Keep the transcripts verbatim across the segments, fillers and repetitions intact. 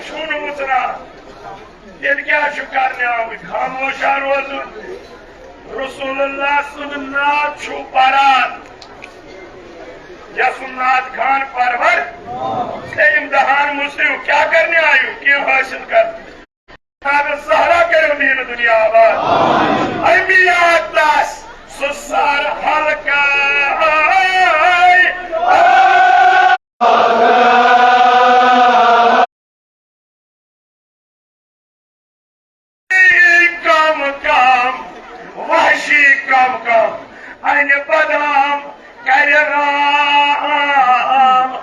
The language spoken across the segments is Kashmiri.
چھُنہٕ وُژران، تیٚلہِ کیٛاہ چھُ کرنہِ آمٕتۍ؟ خاموشا روزُن۔ رسول اللہ سُنٛد ناو چھُ پران، یَسُن نعت خوان پرور۔ تٔمۍ دہان مُژریو، کیٛاہ کرنہِ آیِو؟ کینٛہہ حٲصِل کرنہِ۔ زہرا کٔرِو دیٖن دُنیا آباد۔ انبیاء دس سُہ سر حلقہٕ۔ کم کم، وحشی کم کم، انہِ بدام کرِ رام۔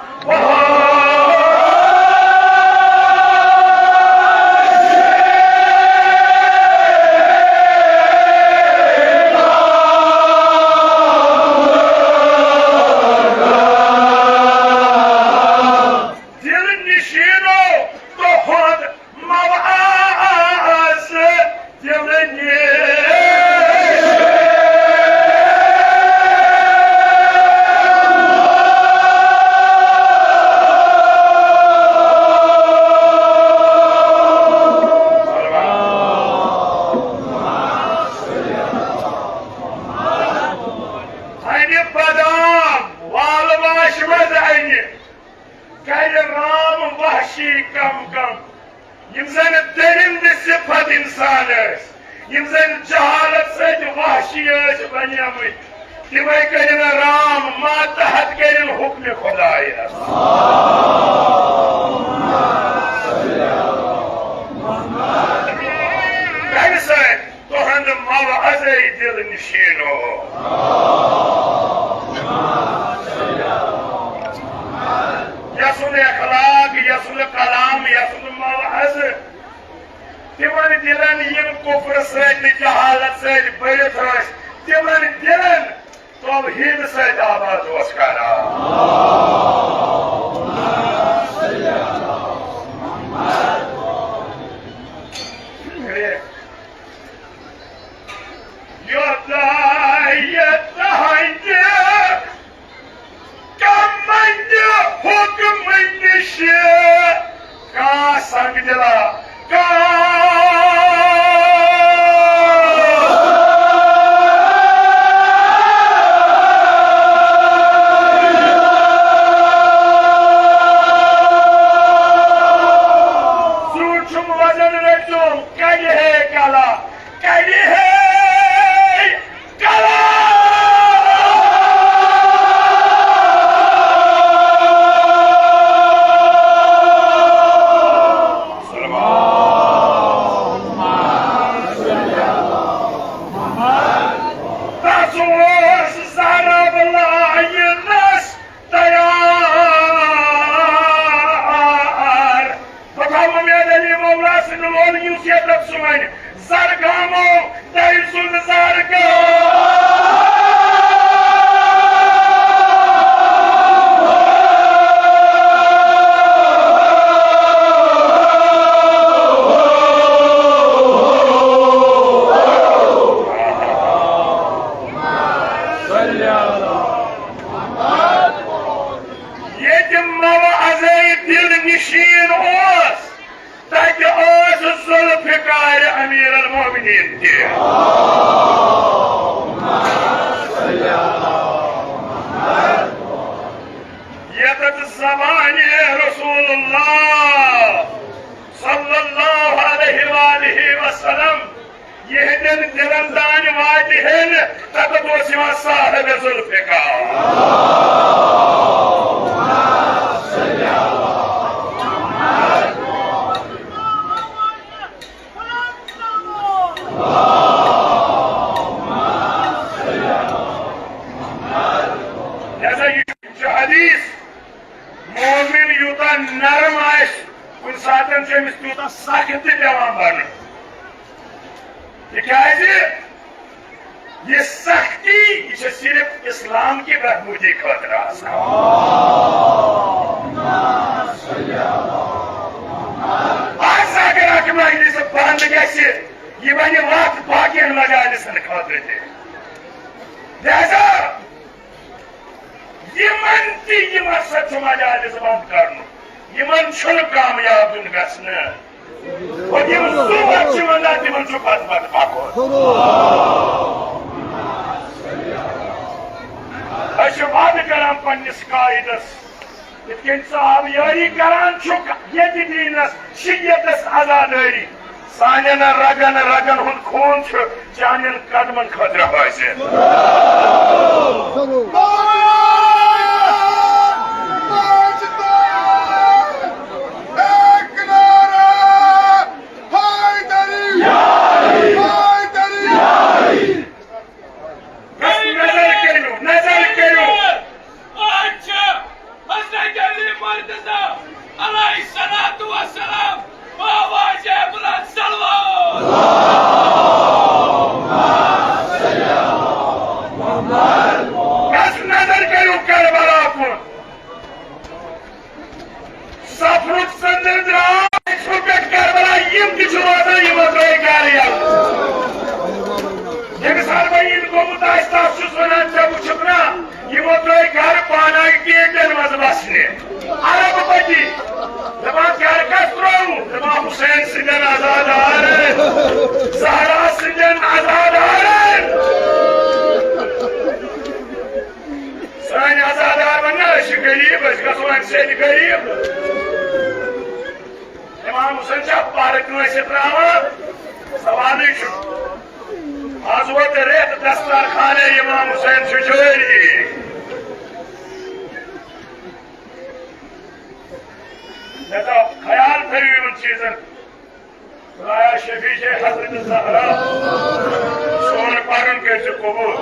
دل نشینو، تہنٛد مواز دل نشین۔ انہِ بدام، وال واش منٛز انہِ، کرِ رام وحشی کم کم۔ یِم زن درندٕ صفت انسان ٲسۍ، یِم زن جہالت سۭتۍ وحشی ٲسۍ بنیمٕتۍ، تِمے کٔرِن رام ماتحت کٔرِن حکمِ خدایس۔ کمہِ سۭتۍ؟ تُہنٛد موعظے دل نشینو۔ یسُنٛد اخلاق، یسُنٛد کلام، یسُنٛد موعظہٕ، تِمن دلن یِم کفر سۭتۍ تہٕ جہالت سۭتۍ بٔرِتھ ٲسۍ، تِمن دلن توحید سۭتۍ آباد اوس کران۔ یوتاہ یہِ تہنٛدِ کمنٛدِ حُکمہٕ نِش کانٛہہ سنگ دِلا، کانٛہہ زیوٗٹھ چھُم وزن رٔٹِم، کرِ ہے کلا، کرِ ہے کلا۔ تس اوس زہرا بلاینس تیار۔ بہٕ تھاوٕ اُمید علی مولا سٕنٛدِ لولہٕ یُس ییٚتٮ۪تھ سون زرگامو تۄہہِ سُنٛد زرگام۔ ییٚتہِ موعظے دل نشین اوس، تتہِ اوس ذوالفقار امیر المومنین تہِ۔ ییٚتٮ۪تھ زمانہِ رسول اللہ صلی اللہ علیہ وآلہ وسلم یِہنٛدٮ۪ن دِلن تانۍ واتہِ ہے نہٕ، تتٮ۪تھ اوس یِوان صاحب ذوالفقار۔ لہذا یہِ چھُ حدیث، مومن یوٗتاہ نرم آسہِ، کُنہِ ساتہٕ چھُ أمِس تیوٗتاہ سخت تہِ پٮ۪وان بنُن۔ تِکیٛازِ یہِ سختی، یہِ چھِ صرف اسلام کہِ بہبوٗدی خٲطرٕ آسان۔ آز اگر اکھ مجلس بنٛد گژھِ، یہِ بنہِ وَتھ باقین مجالسن خٲطرٕ تہِ۔ لہذا یِمن تہِ، یِمن سۭتۍ چھُ مجالس بنٛد کرنُک۔ یِمن چھُنہٕ کامیاب دیُن گژھنہٕ۔ وۄنۍ یِم زٕ وَتہٕ چھِ وَنان، تِمن چھُ پتہٕ پتہٕ پَکُن۔ أسۍ چھِ وعدٕ کران پننِس قٲیدس، یِتھ کٔنۍ ژٕ آبیٲری کران چھُکھ ییٚتہِ دیٖنس، شریعتس، عزادٲری۔ سانٮ۪ن رگن رگن ہُنٛد خوٗن چھُ چانٮ۪ن قدمن خٲطرٕ حٲضِر۔ بس نظر کٔرِو، نظر کٔرِو۔ آز چھِ حضرت علی مرتضی علیہ الصلوۃ والسلام آواز بلند صلوات۔ بس نظر کٔرِو کربلا کُن۔ صفرُک ژٔنٛدٕر درٛاو، أسۍ چھِ پٮ۪ٹھ کربلا، یِم تہِ چھِ روزان، یِمو ترٛٲے گرٕ یَلہٕ۔ ییٚمِس ہر بہٕ یِن گوٚمُت آسہِ، تَس چھُس وَنان، ژےٚ وٕچھُکھ نا، یِمو ترٛٲے گرٕ، پانہٕ آیہِ ٹینٹن منٛز بسنہِ۔ عرب پٔتی دَپان، گرٕ کَس ترٛووُ؟ دَپان، حسین سٕنٛدٮ۪ن عزادارن، زہرا سٕنٛدٮ۪ن عزادارن۔ سٲنۍ عزادار ونن، أسۍ چھِ غریب، أسۍ گژھو امہِ سۭتۍ غریب۔ امام حسین چھا پرٕ کٲنٛسہِ تراوان؟ سوالٕے چھُ۔ از ووت رٮ۪تھ دسترخانٕے امام حسین چھُ جٲری۔ مےٚ دوٚپ، خیال تھٲیِو یِمن چیٖزن۔ خدایا شفیع چھے حضرت زہرا، سون پرُن کٔرۍ زِ قبول۔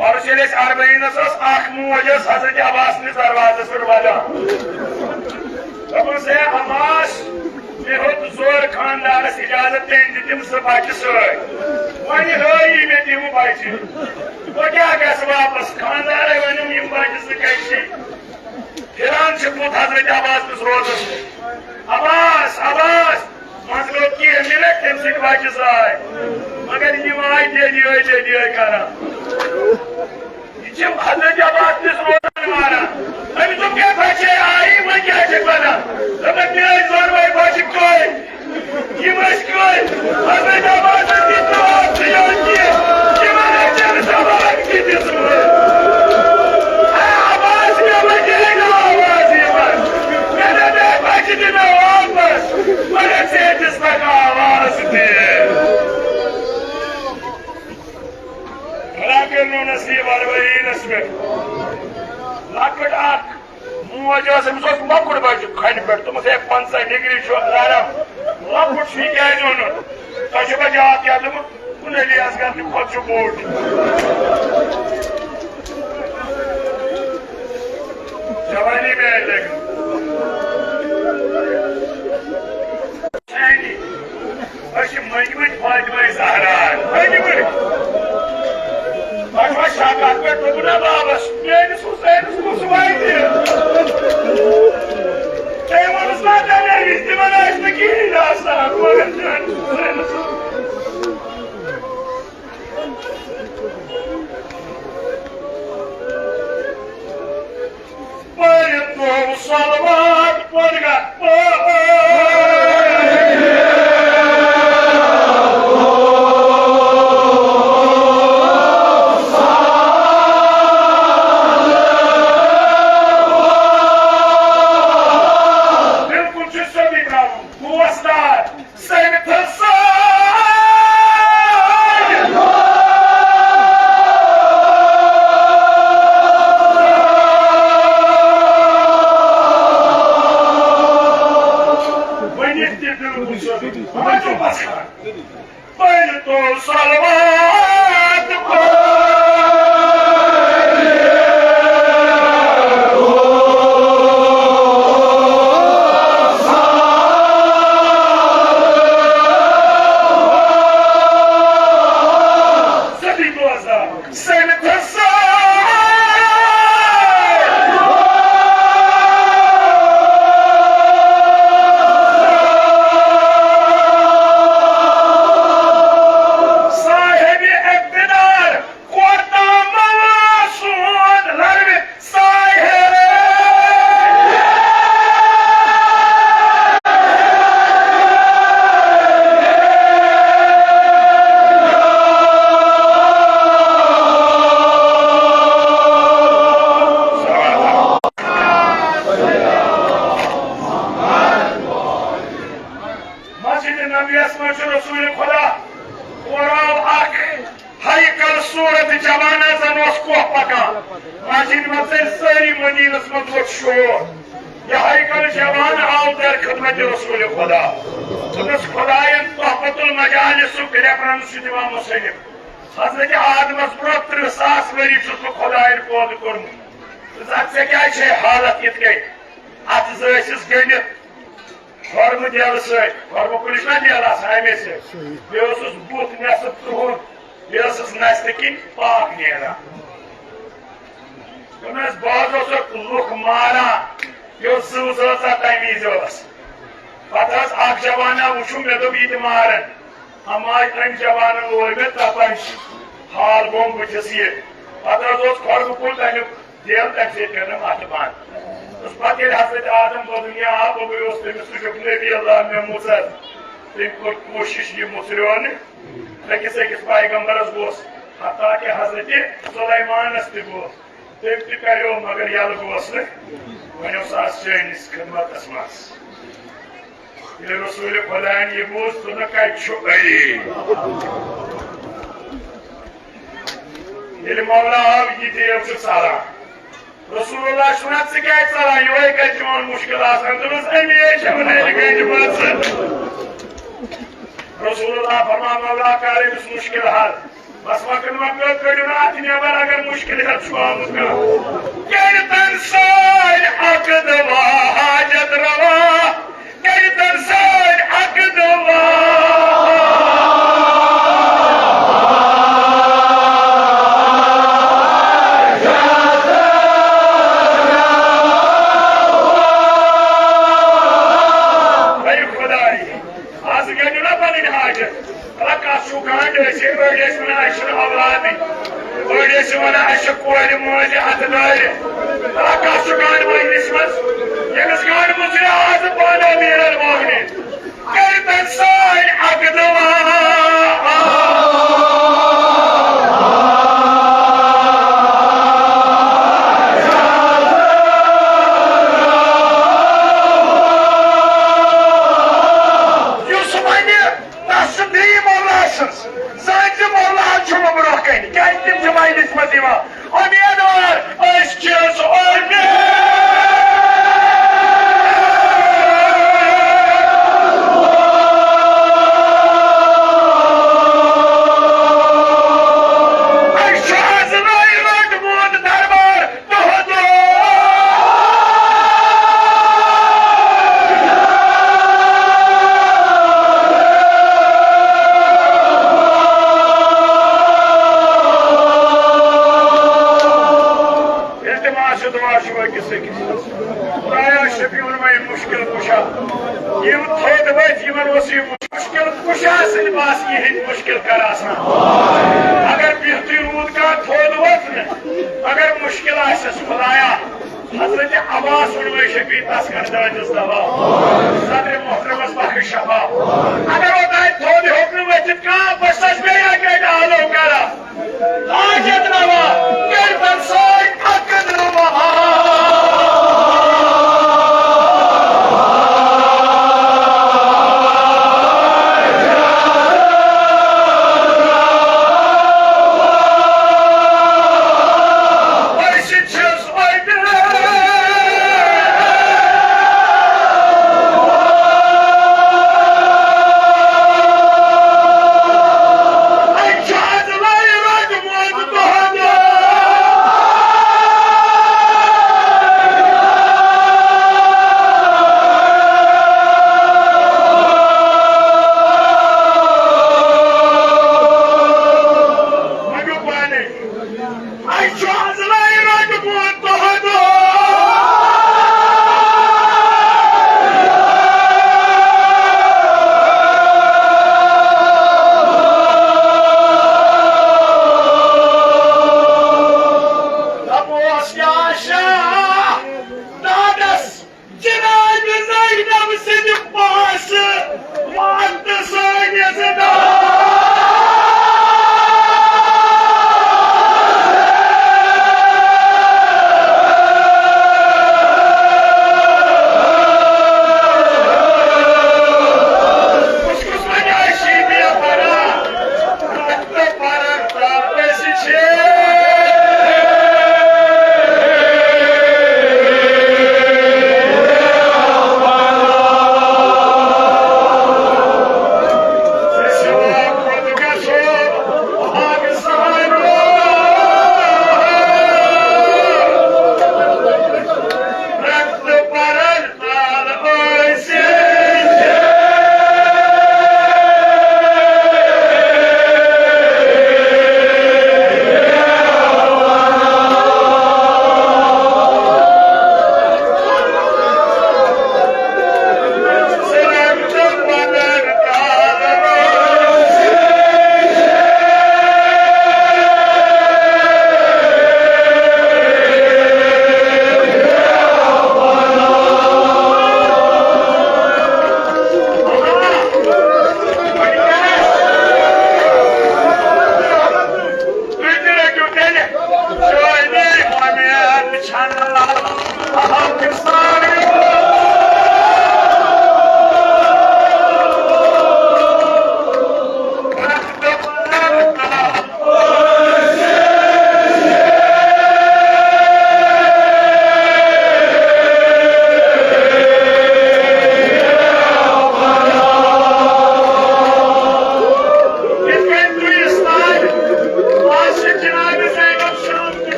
عرض ییٚلہِ أسۍ اربعینس ٲس، اکھ موج ٲس حضرت عباس نِس دروازس پٮ۪ٹھ ولان۔ دوٚپُن، ہے عباس، مےٚ ہیوٚت زورٕ خاندارس اجازت، تٔمۍ دِتِم زٕ بچہٕ سۭتۍ۔ وۄنۍ ہٲیی مےٚ تِم بچہٕ۔ بہٕ کیٛاہ گژھٕ واپس؟ خاندارے ؤنِم، یِم بچہٕ زٕ کتہِ چھِ؟ پھران چھِ بُتھ حضرت عباس نِس روزس۔ عباس، عباس! منٛزٕ گوٚو کینٛہہ مِنٹ، تَمہِ سۭتۍ بچہِ زاے۔ مگر یِم آے ڈیڈی ٲے، ڈیڈی ٲے کران۔ یہِ چھِ حضرت عباس نِس روزان ماران۔ أمۍ دوٚپ، "کیٛاہ بچے آیی، وۄنۍ کیٛاہ چھِ وَنان؟" دوٚپُن، "میٛٲنۍ دۄنوَے بچہِ کٔرۍ؟" یِم ٲسۍ کٔرۍ؟ حضرت عباسَس دِتۍ نہٕ اَتھ تہِ یاد کینٛہہ۔ یِمَن ٲسۍ أمِس عباس تہِ دِژمٕژ۔ اے عباس، مےٚ بچے نہٕ آواز یِوان۔ مےٚ دوٚپ، "ہے بچہِ دِ مےٚ واپس، مگر ژےٚ دِژ نہٕ آواز تہِ۔" خدا کٔرِنو نصیب اربعینس پٮ۪ٹھ۔ لۄکٕٹ اکھ موج ٲس، أمِس اوس مۄکُٹ بچہِ کھنہِ پٮ۪ٹھ۔ دوٚپمَس، "ہے، پنٛژاہ ڈگری چھُ گرم، لۄکُٹ چھُ، یہِ کیٛازِ اوٚنُتھ؟ تۄہہِ چھُو پَتہٕ یاد کیٛاہ؟" دوٚپُن، "کُن علی اصغر تہِ کھۄتہٕ چھُ بوٚڑ۔" جوانی میں آئی لیکن۔ سانہِ، أسۍ چھِ مٔنٛگمٕتۍ فاطمہ زہرا، مٔنٛگمٕتۍ۔ پتہٕ وۄنۍ شک اَتھ پٮ۪ٹھ، دوٚپُن، "نہ بابس، میٲنِس حسینس کُس وَنہِ؟ تٔمۍ ووٚنُس، نہ، تَمے وِزِ تِمن آسہِ نہٕ کِہیٖنۍ آسان، مگر میٲنِس حسینس۔" پٔرِو صلوات پٔرِو۔ بِلکُل چھُ سیوٚدُے ترٛاوُن، گوس دار۔ سٔمِتھ سٲلِم۔ ؤنِتھ تہِ بِلکُل سیوٚدُے۔ وۄنۍ چھُ پَسنٛد۔ پٔرۍ تو صلوات پٔرِو۔ سیوٚدُے بوزان۔ سٔمِتھ سٲلِم۔ صاحب اقتدار نویس منٛز چھُ رسول خدا اورٕ آو اکھ ہیکل صورت جوانہ زن اوس کوہ پکان۔ مسجد منٛز ژٔلۍ سٲری مدینس منٛز ووٚتھ شور۔ یہِ ہیکل جوان آو در خدمت رسول خدا۔ دوٚپنس، خداین تحفۃ المجالسُک ریفرنس چھُ دِوان مصنف۔ حضرت آدمس برونٛہہ ترٕٛہ ساس ؤری چھُس بہٕ خداین پٲدٕ کوٚرمُت۔ دوٚپنس، اتھ ژےٚ کیازِ چھے حالت یِتھ کٔنۍ؟ اتھ زٕ ٲسِس گٔنڈِتھ۔ کھۄرمہٕ دیلہٕ سۭتۍ، کھۄرمہٕ کُلِس نا دیلہٕ آسان اَمے سۭتۍ۔ بیٚیہِ اوسُس بُتھ نٮ۪صٕف کرٛہُن، بیٚیہِ ٲسٕس نستہِ کِنۍ پاکھ نیران۔ دوٚپنَس، بہٕ حظ اوسُکھ لُکھ ماران، یہِ اوس زٕو زٲژا تَمہِ وِزِ ٲس۔ پَتہٕ حظ اَکھ جوانا وُچھُم، مےٚ دوٚپ، یہِ تہِ مارَن۔ اَما أمۍ جوانَن لوے مےٚ تَپَن، حال گوٚم بٕتھِس یہِ۔ پَتہٕ حظ اوس کھۄرمہٕ کُل تَمیُک دِل تَمہِ سۭتۍ کٔرنَم اَتھٕ بنٛد۔ تہٕ پَتہٕ ییٚلہِ حضرت آدم بدُنیا آو، بہٕ گوٚیوس تٔمِس، سُہ چھُکھ نبی اللہ مےٚ مُژر۔ تٔمۍ کوٚر کوٗشِش یہِ مُژریو نہٕ۔ أکِس أکِس پیغمبرَس گوٚژھ، حتیٰ کہِ حضرت سُلیمانَس تہِ گوٚژھ۔ تٔمۍ تہِ کَریو مگر یَلہٕ گوٚژھ نہٕ۔ وۄنۍ اوس آز چٲنِس خدمتَس منٛز۔ ییٚلہِ رسول خۄدایَن یہِ بوٗز، دوٚپنَکھ، کَتہِ چھُ علی؟ ییٚلہِ مولا آو، یہِ دیو چھُ ژَلان۔ رسول اللہ چھُ وَنان، ژٕ کیٛازِ ژَلان؟ یِہوٚے کَتہِ چون مُشکِل آسان؟ دوٚپنَس، اَمی حظ چھَم نَرِ گَنٛجہِ مَژٕ۔ رسول اللہ فرمان، مولا کَر أمِس مُشکِل حل۔ بس وقت مۄکلیو، کٔڑِو نہٕ اَتھ نٮ۪بر، اگر مُشکِل ہٮ۪تھ چھُ آمُت کانٛہہ۔ کٔرۍ تن سٲنۍ حق دوا حاجت روا، کٔرۍ تن سٲنۍ حق دوا۔ اے خداے، از گٔنڈِو نا پنٕنۍ حاجت۔ بلا کس چھُو گنڈ؟ أسۍ ہے أڑۍ ٲسۍ ونان اَسہِ چھُنہٕ اولادٕے، أڑۍ ٲسۍ ونان اَسہِ چھِ کورِ مٲنٛزِ اَتھٕ دٲرِتھ۔ بلا کس چھُ گنڈ مجلس منٛز؟ ییٚمِس گنڈ مُژرِ آز پانہٕ أمیٖرن وہنہِ۔ کٔرۍ تن سٲنۍ اکھ دُعا۔ یُس وَنہِ تَس چھُ بیٚیہِ مولا سٕنٛز۔ زٲنۍ زِ مولا چھُ وۄنۍ برٛونٛہہ کَنہِ، کیٛازِ تِم چھِ وۄنۍ نِسبت دِوان۔ اُمیدوار، أسۍ چھِ سُہ اُمید۔ اَسہِ چھُ آز نَے روٚٹمُت دربار۔ التماس دعا چھُ أکِس أکِس۔ خدایا شفیع المعین مشکل کشا، یِم تھوٚد ؤتھۍ، یِمن اوس یہِ مشکل کشا سٕنٛدۍ پاس یِہِنٛدۍ مشکل کر آسان۔ اگر بِہتٕے روٗد کانٛہہ تھوٚد ووٚتھ نہٕ، اگر مشکل آسٮ۪س خدایا، حضرت عباس ووٚنمَے شفیع تس کر دٲدِس دوا۔ صدر محترمس بخش شفا۔ اگر اوتانۍ تھوٚد ہیوٚک نہٕ ؤتھِتھ کانٛہہ، بہٕ چھُسَس بیٚیہِ اَکہِ لٹہِ آلو کران۔ حاجت روا، کٔرۍ تن سٲنۍ حق روا۔